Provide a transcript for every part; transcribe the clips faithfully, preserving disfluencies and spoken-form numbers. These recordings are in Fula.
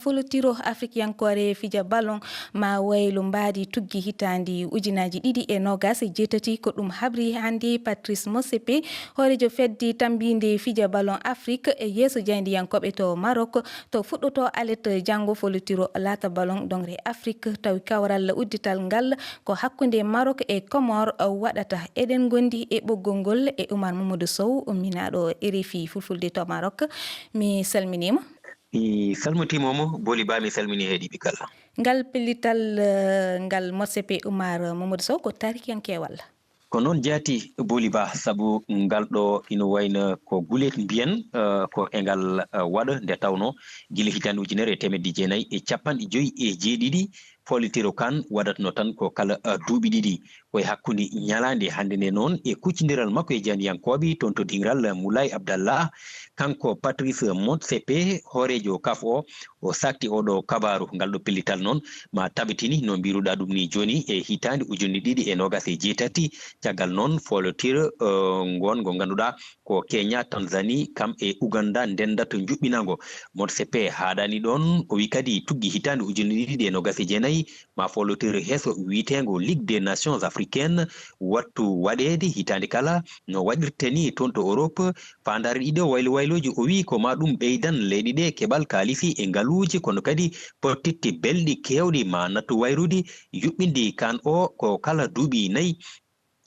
Folotiro Afrikyankoore fija ballon ma waylo mbaadi tuggi hitaandi ujunaaji ɗiɗi e noogas e jeetati. Ko ɗum habri hannde Patrice Motsepe, hooreejo fedde tambiinde fija ballon Afrik e yeeso jaayndiyankooɓe to Maroc. To fuɗɗoto alet janngo folotiro laata ballon dongre Afrik, tawi kawral uddital ngal ko hakkunde Maroc e Comores waɗata. Eɗen ngondi e ɓoggol ngol e Oumar Mamadou Sow, umminaaɗo R F I Fulfulde to Maroc. Mi salminiima. Mi salmitiima mo, Boli Ba, mi salmini heɗiiɓe kala. Ngal pellital, eh, ngal Motsepe Oumar Mamadou Sow ko taarikiyanke walla? Ko noon jaati, Boli Ba, sabu ngal ɗo ina wayno ko gulet mbiyen, eh, ko e ngal, eh, waɗa nde tawno gila hitaande ujunere e teemedde jeenayi e capanɗe joyi e jeeɗiɗi, folotiro kan waɗatno tan ko kala, eh, duuɓi ɗiɗi. Ko e hakkunde ñalaande hannde nde noon e kuccindiral makko e jaayndiyankooɓe toon to diŋral Moulay Abdallah, kanko Patrice Motsepe, hooreejo kaf o, o sakti oɗo kabaaru. Ngal ɗo pellital noon ma tabitini, no mbiruɗaa ɗum ni jooni, e hitaande ujunere ɗiɗi e noogas e jeetati. Caggal noon folotiro, eh, ngon ngo ngannduɗaa ko Kenya, Tanzanie, kam e Uganda ndendata njuɓɓinango. Motsepe haaɗaani ɗoon, o wi kadi tuggi hitaande ujunere ɗiɗi e noogas e jeenayi ma folotiro heeso wiyeteengo Ligue des Nations Africaines wattu waɗeede hitaande kala no waɗirta ni toon to Europe. Faandaare ɗiɗo waylo waylooji, o wi ko ma ɗum ɓeydan leyɗe ɗe keɓal kaalisi e ngaluuji, kono kadi pottitte belɗi keewɗi ma nattu wayrude, yuɓɓindi kan o ko kala duuɓi nayi.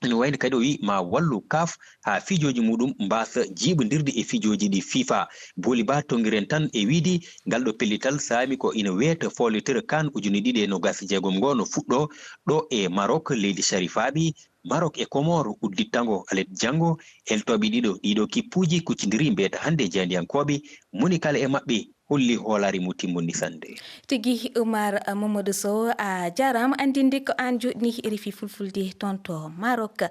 Ene wayno kadi o wi ma wallu kaf haa fijooji muɗum mbaasa jiiɓondirde e fijooji ɗi fifa. Boli Ba, tongiren tan e wiide ngal ɗo pellital saami ko ina weeta folotiro kan ujunere ɗiɗi e noogas e jeegom ngo no fuɗɗo ɗo e Maroc, leydi Sharifaaɓe. Maroc e Comores uddittango alet janngo, eltooɓe ɗiɗo ɗiɗo kippuuji kuccindiri mbiyata hannde jaayndiyankooɓe, moni kala e maɓɓe holli hoolaare mum timmunde sannde. Tigi Oumar Mamadou Sow, a jaaraama. Anndinde ko aan joɗɗini R F I Fulfulde toon to Maroc.